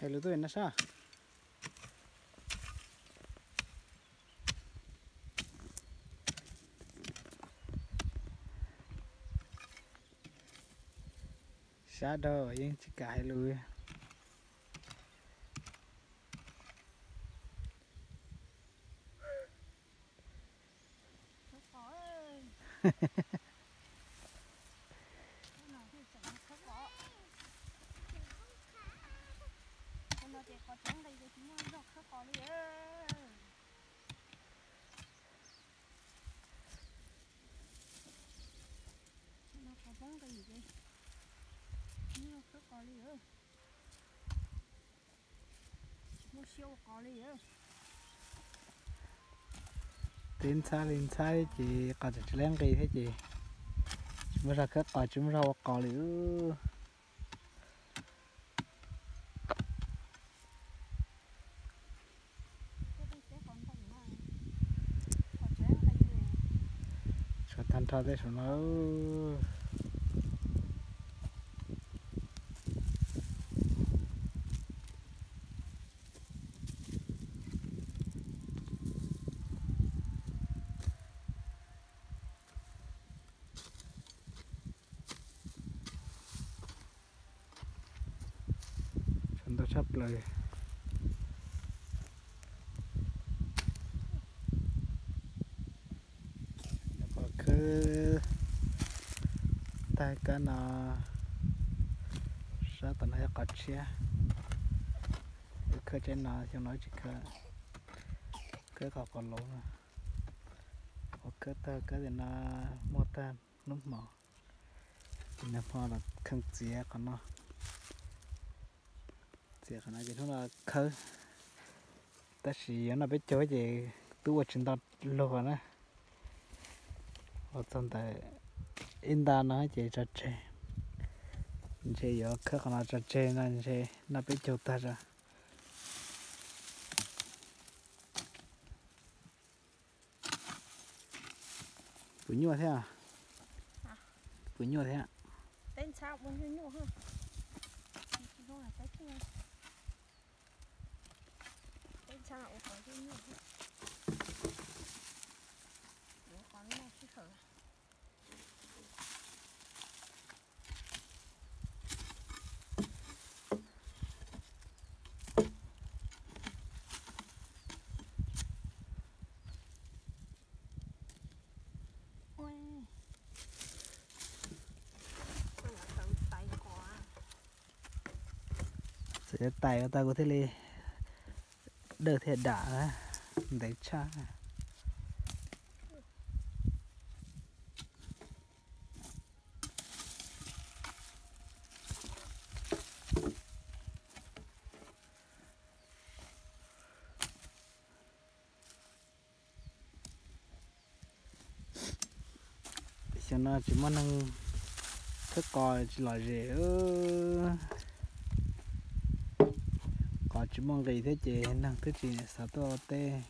Hais lus tuaj no sab. Sab dhau yeej tsis kam hais lus. Twb ntxhab li ntxhab ces qos tseem tsis laib nqis thiab ces tsis muaj zog khawb qos tsis muaj zog ua qos li. Tshuav tag nrho tej saum no. Tshuav ntau tshaj plaws. Qos khawb tag kab no, sab tom no yog qos tshiab. Wb khawb tsaib no, xyoo no wb tsis khawb, khawb qos qos laus no. Qos khawb tag kab tim no muaj tag hnub hmo, nag hmo los kheej txiav qhov no, txiav qhov no ces hnub no khawb. Tab sis yuav noj peb caug ces twb ua tsis nto luag na. Ua txog ntawm ib nta no ces tso tseg. Ntshe yuav khawb qhov no tso tseg no ntshe noj peb caug tag zog. Puas nyuaj thiab? Puas nyuaj thiab? Txawm yuav tais ua tau kuv thiaj li dawj thiaj dam na, ntev tshaj. Xyoo no tsis muaj neeg khawb qos tsis lom zem, qos tsis muaj nqis thiab ces neeg twb tsis xav tuaj ua teb.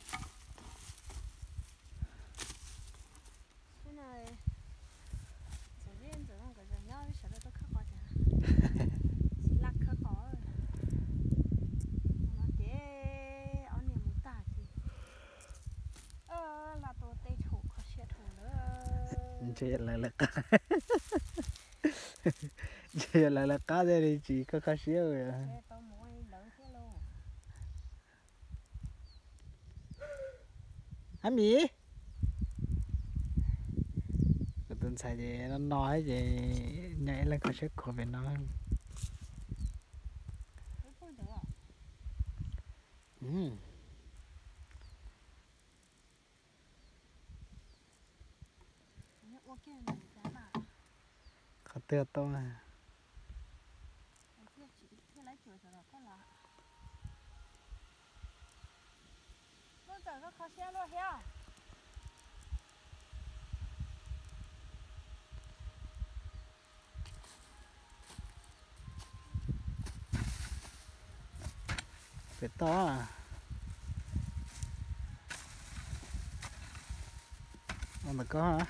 Ntshe yog lawv lawv qab, ntshe yog lawv lawv qab thiaj li tsis kho kho siab. Ab mis, kuv tus ntxhais ces no no ces nyob ib leeg kho siab khuav pem no. Qhov twg tau? Pem toj. Ua ntawm koj,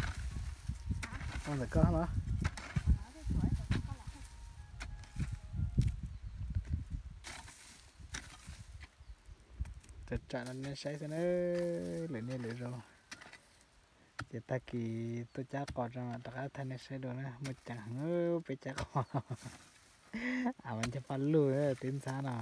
ua ntawm koj los. Tsam tsam no nej saib xwb na, lwm niaj lwm zaus. Ces tag kis tuaj cab qos tso rov qab thaij nej saib dua na, muaj ceem heev peb cab qos. Av mas ncaj paj lug teb ntxhab no.